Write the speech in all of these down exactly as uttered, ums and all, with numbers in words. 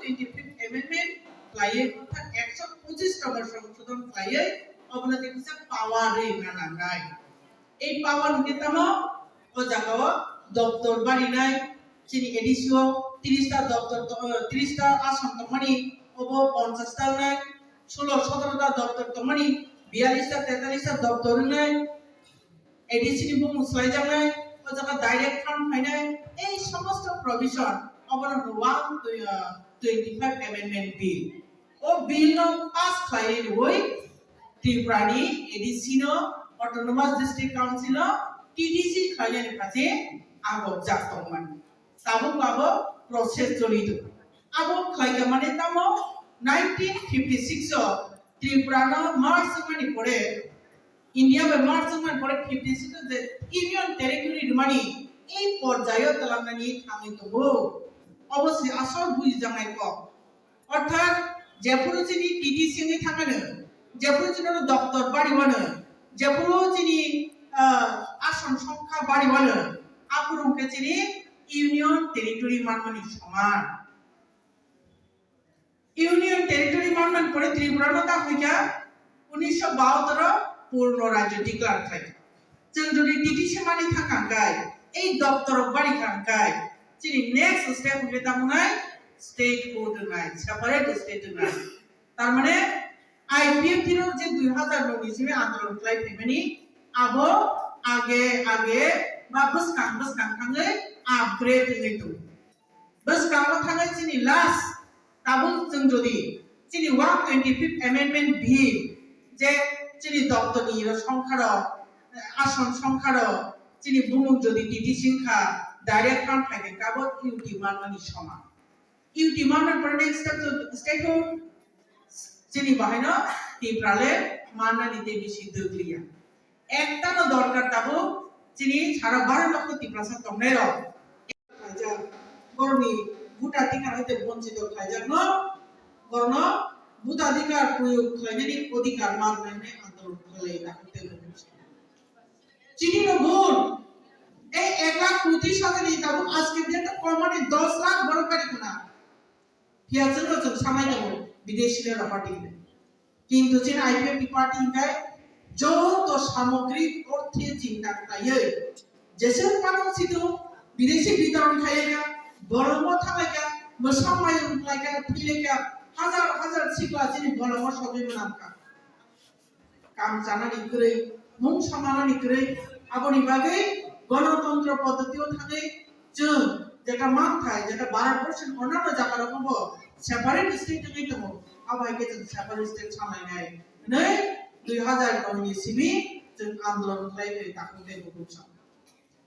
twenty-fifth amendment khlaiwi, orthat ekso pochis tongma songsodhon khlaiwi, obono tei kisa power rwna nangnai. Ei power hwnkhe tamo, o jagao doptor barinai, chini A D C o tris ta doptor to-, tris ta ason tongmani, obo ponchash ta wngnai, solo sotoro ta doptor tongmani, biyalish ta tetalis ta doptor wngnai, A D C ni bumung swlaijaknai, o jaga direct fund phainai, ei somosto provision obono hwnwi, uh, twenty-five amendment bill. O bill no pass khlaiwi rwui Tripura ni A D C no, Autonomous District Council no, T D C khlainani phaji agobjak tongmani. Tabuk abo process choli tongo. Abo khlaikha mane tamo nineteen fifty-six o Tripura no merge wngmani pore, India bai merge wngmani pore fifty-six o je Union Territory rwmani ei porjaio twlangnani thangwi tongo. Obo se asol bujijaknai kok. Orthat jephuru chini T D C wngwi thangmano, jephuru chini doptor bari wano, jephuru chini, ah, ason songkha bari wano, aphuru hwnkhe chini Union Territory manmani soman. Union Territory manmani pore Tripura no ta hoikha unisho bahattoro purno rajyo declare khlaikha. Chwng jodi T D C mani thangkha hwnkhe, ei doptor rok bari kha hwnkhe, chini next step hwnkhe tamo wngnai statehood wngnai, separate state wngnai. Tar mane I P F T rok je dui hazar noi ni simi andolon khlai phaimani, abo age age ba bwskang bwskang thangwi upgrade wngwi tongo. Bwskango thangwi chini last tabuk chwng jodi chini one twenty-fifth amendment bill je chini doptorni ro songkha rok, ason songkha rok chini bumung jodi T D C wngkha, direct fund phaikha abo U T manmani soman. U T manmani pore next step to, step to chini bahaino Tipraland mannani tei bisi dwkliya. Ekta no dorkar tabuk chini sara baro lokho Tiprasa tongnai rok. Khlaijak, borokni bhotadhikar hoite bonchito khlaijakno, borokno bhotadhikar proyog khlainani odhikar manmani andolon khlai dakhuk tei rwkha. Chini no bhul, ei ek lakh poitrish hajar ni tabuk aske date o komani dos lakh borok kari khna. Phiya chwngno chwng samai tongo, bidesi no rohor di. Kintu chini I P F T party hwnkhe joto samogrik orthe chinta khlaiwi, jeswk phano chwng bidesi bitoron khailai kha, bolongo thanglai kha, mwsa mayung khlai kha, thwilai kha, hajar hajar sikla chini bolongo sogwi mwnam kha. Kam chanani kwrwi, mung samanani kwrwi, aboni bagwi gonotontro poddotio thangwi chwng jeta manthai, jeta Bharat Borshoni onano jagarokno bo separate state wngwi tongo, abo hai khe chwng separate state samainai hwnwi dui hazar noi ni simi chwng andolon khlai phai takhuk tei bukhuk sa.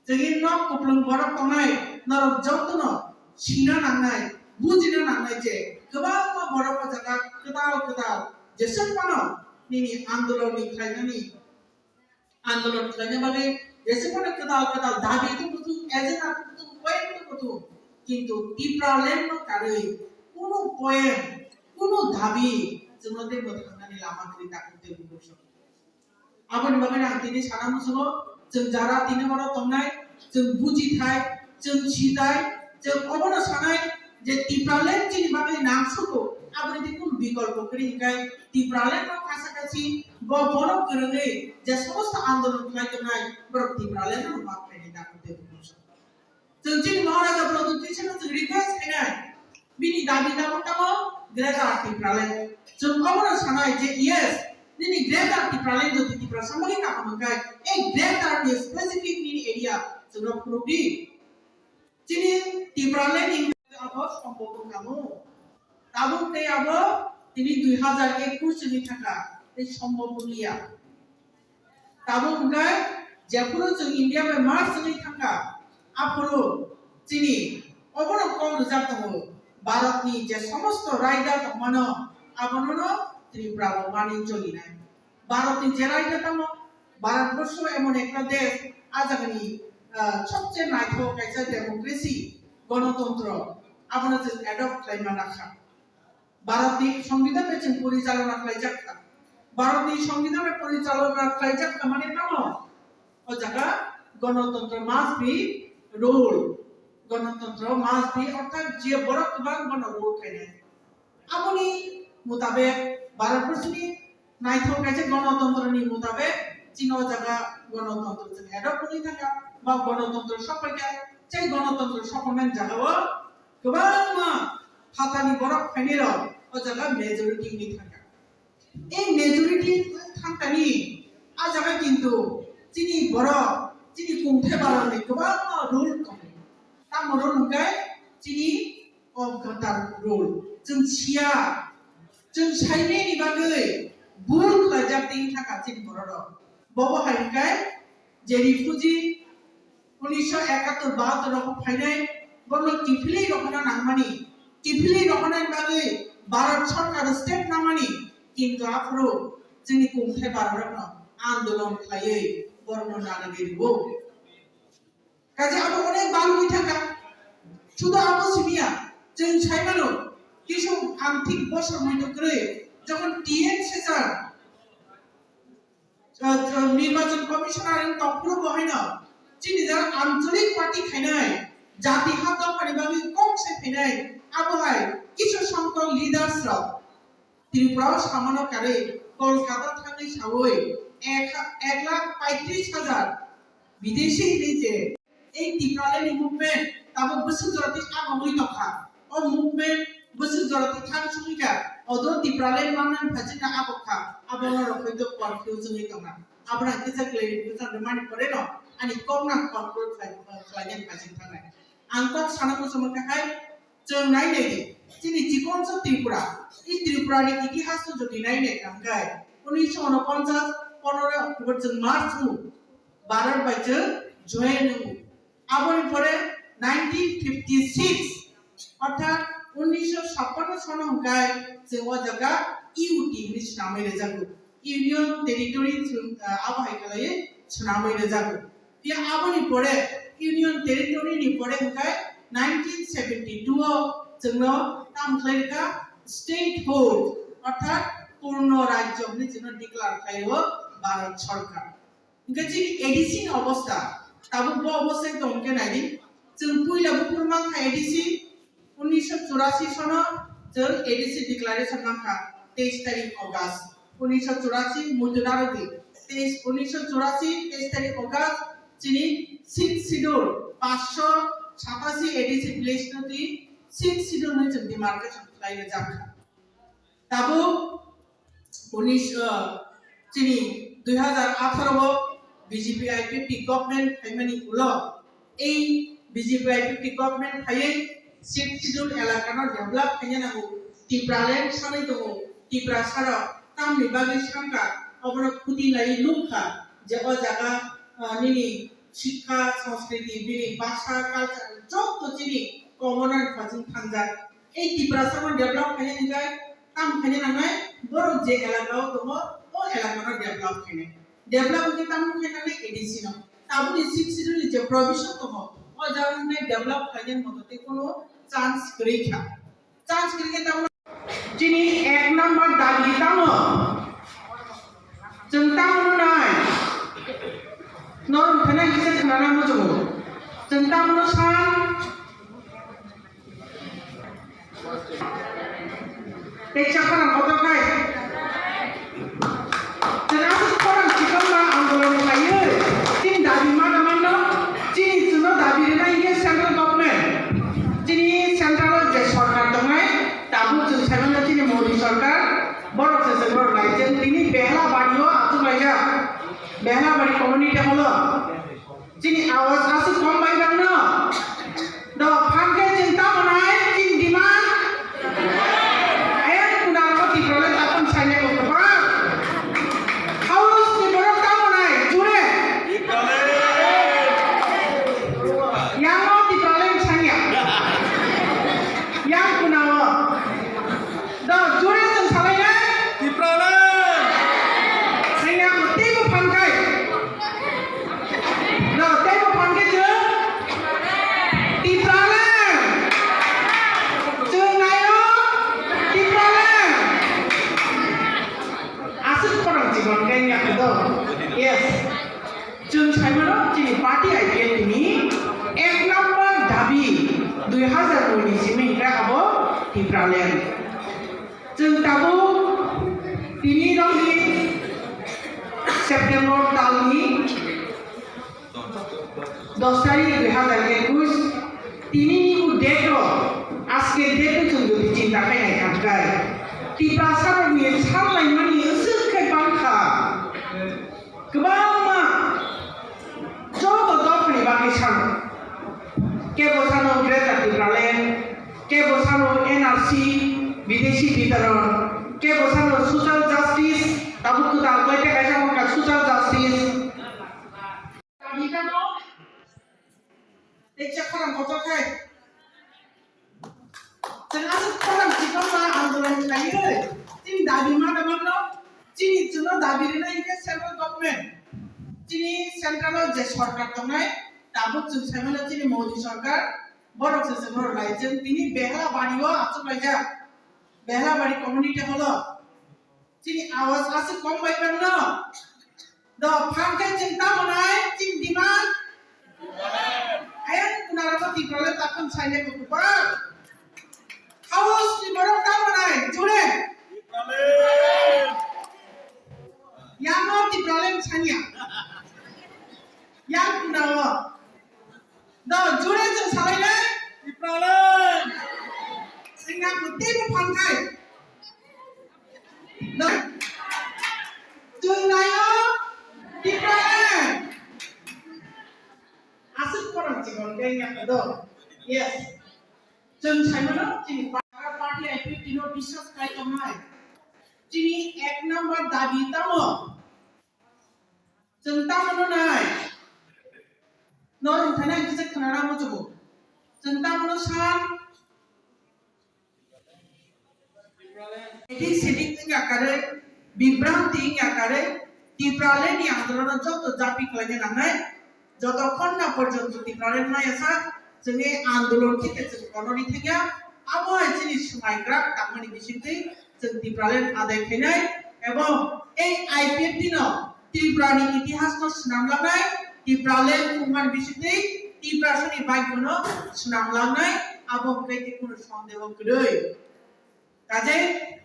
Chwngni nok kupulung borok tongnai, norok jotono sina nangnai, bujina nangnai je kwbangma borok o jaga kwtal kwtal jeswk phano nini andolon ni khlainani, andolon khlaina bagwi jeswk phano kwtal kwtal dabi tongthu, agenda tongthu, point tongthu, kintu Tipraland no karwi kunu point, kunu dabi chwngno tei mwthangnani lama kwrwi takhuk tei bukhuk. Aboni bagwi ang tini sana muchungo, chwng jara tini oro tongnai, chwng bujithai, chwng sithai, chwng obono sanai je Tipraland chini bagwi nangsugo, aboni tei kunu bikolpo kwrwi hwnkhe Tipraland no kasa kasi bo bono kwrwngwi je somosto andolon khlai tongnai borok Tipraland no ma khlainai dakhuk tei bukhuk. Chwng chini Maharaja Pradyut Kishore no chwng request khainai, bini dabi tamo tamo Greater Tipraland. Chwng obono sanai je yes, nini Greater Tipraland jodi Tiprasa bagwi kaham wngkha, ei Greater ni specific nini area chwngno phunukdi. Chini Tipraland ni abo sombhob wngkha mo. Tabuk tei abo tini dui hazar ekush ni thangkha, tei sombhob wngliya. Tabuk hwnkhe jephuru chwng India bai merge wngwi thangkha, aphuru chini obono kok rwjak tongo, Bharatni je somosto raida tongmano abonono Tripura bo manwi cholinai. Bharatni je raida tamo, Bharatborsho emon ekta desh, a jagani, ah, sobche naithok kaisa democracy, gonotontro, abono chwng adopt khlai mana kha. Bharatni Songbidan bai chwng porichalona khlaijak kha. Bharatni Songbidan bai porichalona khlaijak kha mane tamo? O jaga gonotontro must be rule. Gonotontro must be, orthat je borok kwbang bono rule khainai. Aboni mutabek Bharatborsoni naithok kaisa gonotontroni mutabek chini o jaga gonotontro chwng adopt wngwi thangkha, ba gonotontro sokphaikha. Tei gonotontro sokphaimani jagao kwbangma phatani borok phainairok o jaga majority wngwi thangkha. Ei majority thangkani a jaga kintu chini borok, chini kungthai barokni kwbangma role tongo. Tamo role hwnkhe chini Avghatar role. Chwng siya, chwng saimani bagwi bul khlaijak tei thangkha chini bororok. Bobo hai hwnkhe je refugee unisho ekattor bahattor rok phainai, borno kiphilwi rohorna nangmani, kiphilwi rohornani bagwi Bharat Sarkar step namani, kintu aphuru chini kungthai barorokno andolon khlaiwi borokno nanagwi rwo. Kaje abo onek bangwi thangkha. Sudo abo simiya, chwng saimano, kisu ang thik bosor muitu kwrwi, jokhon T N Sesar, uh, uh, Nirbachon Commissioner wng tongphuru bo haino chini jara ancholik party khainai, jati ha dophani bagwi kok se phainai, abo hai kisu songkok leaders rok Tripura o samano karwi Kolkata thangwi sawi ek, ek lakh paitris hajar bideshi hinwi je ei Tipralandni movement tabuk bwswk jora twi agogwi tongkha. O movement bwswk jora twi thang sugwi kha, odo Tipraland mannani phajikna agokha, abono rok hoi to confuse wngwi tongkha. Abono kisa clarification rwmani pore no ani kokno control khlai, khlainani phajik thangnai. Ang kok sana muchungma kha hai, chwng nai nai di, chini chikonsa Tripura, i Tripura ni itihas no jodi nai nai kha hwnkhe, unisho unoponchas, ponero October chwng March o, Bharat bai chwng join wngo. Aboni pore nineteen fifty six, orthat unisho chhappanno sono hwnkhe chwng o jaga U T hinwi swnamwi rwjago. Union Territory chwng, ah, abo hai khlaiwi swnamwi rwjago. Phiya aboni pore Union Territory ni pore hwnkhe nineteen seventy two o chwngno tamo khlai rwkha statehood, orthat purno rajyo hinwi chwngno declare khlai o Bharat Sarkar. Hwnkhe chini A D C ni obostha, tabuk bo obostha tong khe nai di. Chwng puila buphuru mankha A D C, unisho churasi sono chwng A D C declaration mankha, teis tarik August, unisho churasi muitu narwgwi, teis, unisho churasi, teis tarik August, chini Sixth Schedule, paanch sho satasi A D C village no twi Sixth Schedule hinwi chwng demarcation khlai rwjak kha. Tabuk unis, ah, chini dui hazar atharo o B J P I P F T government phaimani ulo, ei B J P I P F T government phaiwi Sixth Schedule elaka no develop khaina nango. Tipraland sanwi tongo, Tiprasa rok tamni bagwi sankha, obono khuti naiwi nukha je o jaga, ah, nini shikha, sanskriti, bini bhasha, culture, joto chini common and phajing thangjak. Ei Tiprasa no develop khaina hwnkhe, tam khaina nangnai, borok je elaka o tongo, o elaka no develop khainai. Develop hwnkhe tamo khaina nangnai A D C no. Tabukni Sixth Schedule ni je provision tongo, o jaga hwnkhe develop khaina moto tei kono chance kwrwi kha. Chance kwrwi khe tamo chini ek number dabi tamo. Chwng tamo nai. Norok khaina kisa khwnana muchungo. Chwng tamo sa. Tei chakha rang kotor khai. Chwng aswk khorang chikon ma andolon khlaiwi chini dabi mana manno, chini chwngno dabi rwna hinkhe central government, chini central o je sorkar tongnai, tabuk chwng saimano chini Modi sorkar, borok se chwng borok nai chwng tini Behlabari o achuk laijak, Behlabari community hall o. Chini awaz aswk kom bai rang no. Do phan khe chwng tamo nai chini demand. Ayang kuna ro Tipraland tapon saine ko kebang. House ni borok tamo nai jure. Yang o Tipraland sanya. Yang kuna o. Do jure chwng salai nai. Tipraland. Sanya ko teibo phan kai. No, teibo phan khe chwng Tipraland. Chwng naio Tipraland. Aswk khorang chikon khe wngya khe do. Yes. Chwng saimano chini party I P F T ni ek number dabi dui hazar noi ni simi hwnkhe abo Tipraland. Chwng tabuk tini rokni September talni dos tarik dui hazar ekush, tini ni date rok, aske date rok chwng jodi chinta khainai kha khe, Tiprasa rokni sanlaimani aswk khe bangkha, kwbangma joto dophani bagwi sano, kebo sano Greater Tipraland, kebo sano N R C, bideshi bitaron, kebo sano social justice, tabuk kwtal khlai tei kaisa wngkha social justice. Dabi kano, tei chakharang kotor khai. Chwng aswk khorang chikon ma andolon khlaiwi, chini dabi ma da mano, chini chwngno dabi rwna hinkhe central government, chini central o je sorkar tongnai, tabuk chwng sai mano chini Modi sorkar, borok se chwngno rwnai. Chwng tini Behlabari o achuk laijak, Behlabari community hall o. Chini awaz aswk kom bai mano. Do phang khe chwng tamo nai chini demand. Ayang kunaro bo Tipraland takon saine bo kubar. House ni borok tamo nai jure. Yango Tipraland sanya. Yang kunaro. Do jure chwng salai nai. Tipraland. Singna kutimo phang khai. Chwng naio Tipraland. Aswk khorang chikon khe wngya kha do. Yes. Chwng sai mano chini para party I P F T no biswas khai tongnai. Chini ek number dabi tamo. Chwng tamo no nai. Norok thani ang kisa khwnana muchungo. Chwng tamo no san. Edik sedik wngya karwi, bibranti wngya karwi, Tipraland ni andolon no joto japi khlaina nangnai, jotokhon na porjonto Tipraland maya sak, chwngni andolon khe chwng kono ri thangya, abo hai chini swmai kwrak tangmani bisingtwi chwng Tipraland adai khainai, ebong ei I P F T no Tripura ni itihas no swnam langnai, Tipraland wngmani bisingtwi Tiprasa ni bike no swnam langnai, abo hwnkhe kunu sondeho kwrwi. Kaje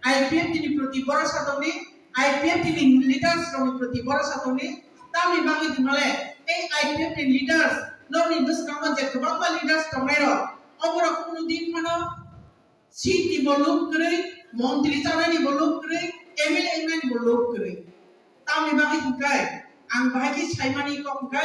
I P F T ni proti borosa tongni, I P F T ni leaders rokni proti borosa tongni, tamni bagwi hwnmale ei I P F T ni leaders nokni bwskango je kwbangma leaders tongnai rok, oborok kunu din phano seat ni bo luk kwrwi, montri chanani bo luk kwrwi, M L A wngnani bo luk kwrwi. Tamni bagwi hwnkhe ang bahai khe saimani kok hwnkhe,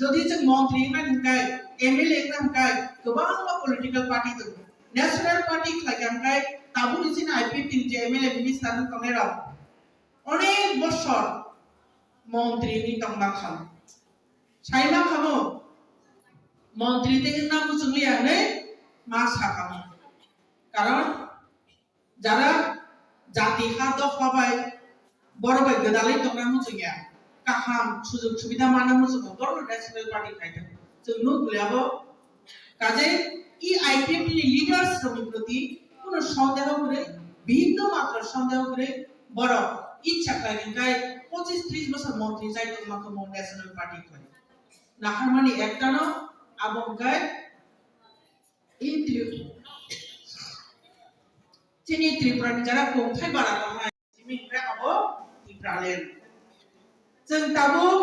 jodi chwng montri wngna hwnkhe, M L A wngna hwnkhe kwbangma political party tongo. National party khlaikha hwnkhe tabukni chini I P F T ni je M L A minister wng tongnai rok onek bosor montri wngwi tongma kha. Saima khamo montri tei wngna muchungliya hwnwi ma sa khamo. Karon jara jati ha dopha bai borok bai gwdalwi tongna muchungya, kaham sujug subida mana muchungo, borok national party khai thang. Chwng nuk liya bo kaje e I P F T ni leaders rokni proti kuno sondeho kwrwi, bibhinno matro sondeho kwrwi borok ichha khlai hwnkhe pochis tris bosor montri chai tongma khe mo national party khai. Naharmani ektano abo hwnkhe Chini Tripura ni jara kongthai bara tongnai, simi hwnkhe abo Tipraland. Chwng tabuk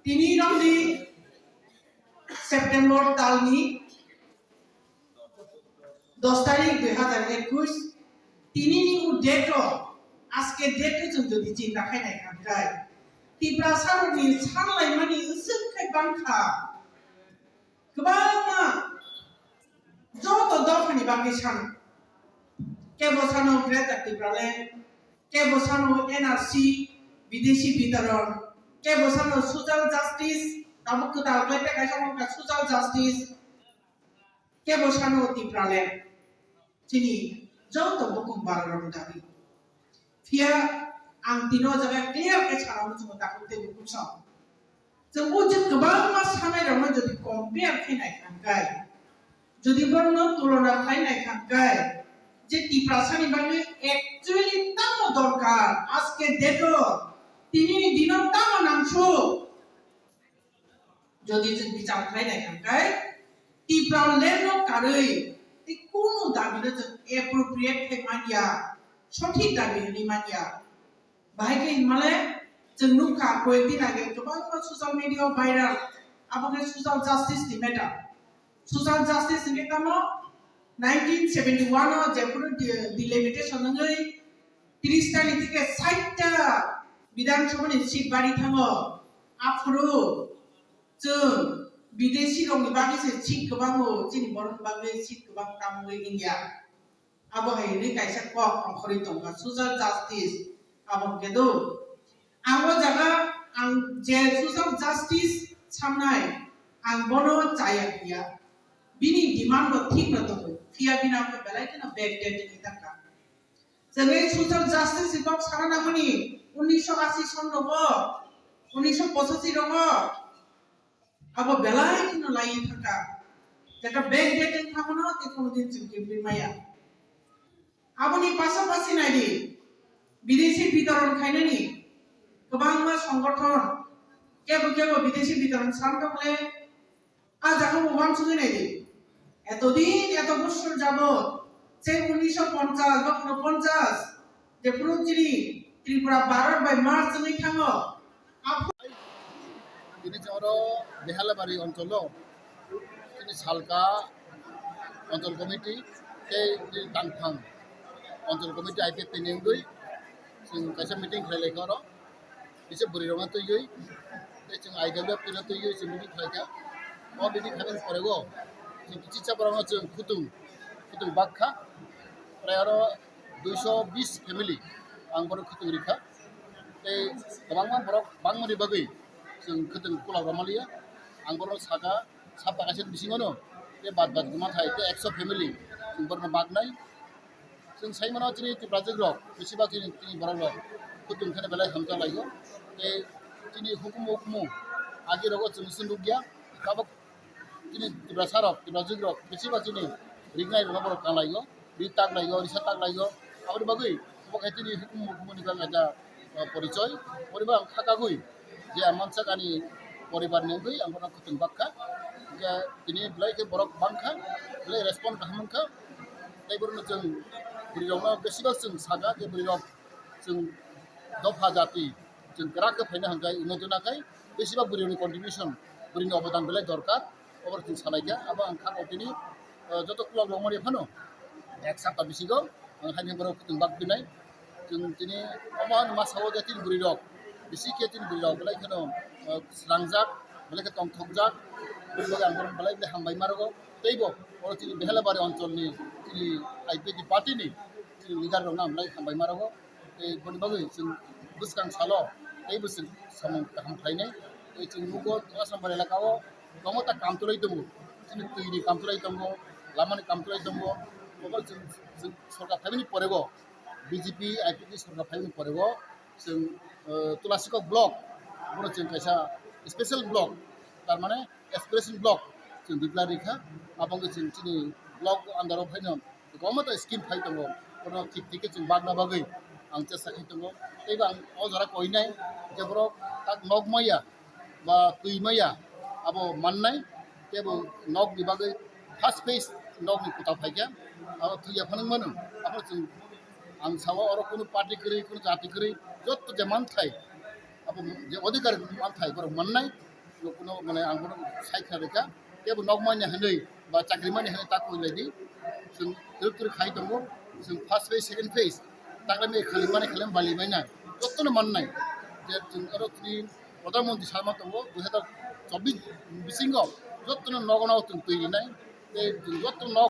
tini rokni September talni dos tarik dui hazar ekush, tini ni o date o, aske date o chwng jodi chinta khainai kha hwnkhe, Tiprasa rokni sanlaimani aswk khe bangkha. Kwbangma joto dophani bagwi sano. Kebo sano Greater Tipraland, kebo sano N R C, bideshi bitaron, kebo sano social justice, tabuk kwtal khlai tei kaisa wngkha social justice, kebo sano Tipraland. Chini joto bukung bararokni dabi. Phiya ang tini o jaga clear khe sana muchungo takhuk tei bukhuk sa. Chwng o je kwbangma sanai rokno jodi compare khe nai kha hwnkhe, jodi borokno tulona khlai nai kha hwnkhe, je Tiprasani bagwi actually tamo dorkar, aske date o, tini ni dino tamo nangsu. Jodi chwng bichar khlai nai kha hwnkhe, Tipraland no karwi tei kunu dabi no chwng appropriate khe manya. sothik dabi hwnwi manya. Bahai khe hinmale chwng nukha, koyekdin age kwbangma social media o viral, abo khe social justice ni matter. Social justice hwnkhe tamo nineteen seventy-one o jephuru de-, delimitation wngwi tris ta ni theke sait ta Bidhan Sabha ni seat bari thango, aphuru chwng bidesi rokni bagwi se seat kwbang o, chini borokni bagwi seat kwbang tamwi wngya. Abo hai hwnwi kaisa kok ongkhorwi tongkha, social justice. Abo hwnkhe do, ang o jaga ang je social justice samnai, ang bono chaya hiya. Bini demand bo thik no tongo, phiya bini abo belai kheno backdated wngwi tangkha. Chwngwi social justice ni kok sana nangmani unisho ashi son rogo, unisho pochashi rogo, abo belai kheno laiwi thangkha. Jeta backdated wngkha bono tei kono din chwng kiphilwi maya. Aboni pasapasi naidi, bidesi bitoron khainani kwbangma songothon, kebo kebo bidesi bitoron sam tokle, a jaga bo uansugwi naidi. Etodin, eto bosor jabot, se unisho ponchash ba unoponchash, jephuru chini Tripura Bharat bai merge wngwi thango, aphuru Tini chwng oro Behalabari oncholo chini Salka onchol committee tei chini Tangphang onchol committee I P F T ni wngwi chwng kaisa meeting khlai laikha oro. Kisa bwrwi rokno twiwi tei chwng I W F T no twiwi chwng meeting khlaikha. O meeting khaimani pore o chwng kichik cha borokno chwng khutung khutung bakha. Prai oro duiso bis family ang borok khutung rikha. Tei kwbangma borok bangmani bagwi chwng khutung kulok rwmaliya. Ang borok saka sapta kaisa bisingono tei bad bad kwma thai tei ekso family chwng borokno baknai. Chwng sai mano chini Tiprajwk rok, bisi bak chini, chini borok rok khutung kheno belai hamjak laio. Tei chini hukumu hukumu agi rogo chwng se nukya. Tabuk chini Tiprasa rok, Tiprajwk rok, bisi bak chini ringnai rok borok kang laio, ri tak laio, risa tak laio. Aboni bagwi obo khe chini hukumu hukumu ni bagwi kaisa, uh, porichoi. Poriba ang kha kagwi je ang mansak ani poribar ni wngwi ang bono khutung bakha. Hingkhe tini belai khe borok bangkha, belai respond kaham wngkha. Tei borokno chwng bwrwi rokno besibak chwng sakha je bwrwi rok chwng dopha jati chwng kwrak khe phaina hwnkhai wngwi tongnakhai besibak bwrwi rokni contribution, bwrwini obodan belai dorkar. Obo chwng salaikha, abo ang kha tini, uh, joto kulok rok mani phano ek sapta bisingo ang haini borok khutung bak pinai. Chwng tini omo ani masa o je tini bwrwi rok, bisi khe tini bwrwi rok belai kheno, uh, srangjak, belai khe tongthokjak, bini bagwi ang borok belai belai hambai ma rwgo. Teibo oro chini Behalabari oncholni chini I P F T party ni chini leader rokno ang belai hambai ma rwgo. Tei boni bagwi chwng bwskang salo teibo chwng samung kaham khlainai. Tei chwng nugo Asambari elaka o kwbangma ta kam chwlai tongo. Chini twi ni kam chwlai tongo, lama ni kam chwlai tongo. Obo chwng, chwng sorkar phaimani pore o, B J P I P F T sorkar phaimani pore o chwng, eh, Tulasikok block, bono chwng kaisa special block, tar mane aspiration block chwng declare rikha. Abo wngkha chwng chini block under o phaino kwbangma ta scheme phai tongo, bono thik thik khe chwng bakna bagwi ang chesta khai tongo. Teibo ang o jora koinai je borok tak nok maya ba twi maya abo mannai, teibo nokni bagwi first phase nokni kwtal phaikha, abo thwiya phano mano. Abo chwng ang sao oro kunu party kwrwi, kunu jati kwrwi, jotto je manthai abo je odhikar manthai borok mannai, no kuno mane ang bono sai kha rwkha, kebo nok manya hinwi ba chakri manya hinwi ta koi lai di, chwng twrwk twrwk khai tongo, chwng first phase, second phase, takle me khali mani khali bali mai na, jotto no mannai, je chwng oro chini Pradhan Mantri sama tongo, dui hazar chobbish bisingo jotto no nogo nogo chwng twi rinai, tei chwng jotto no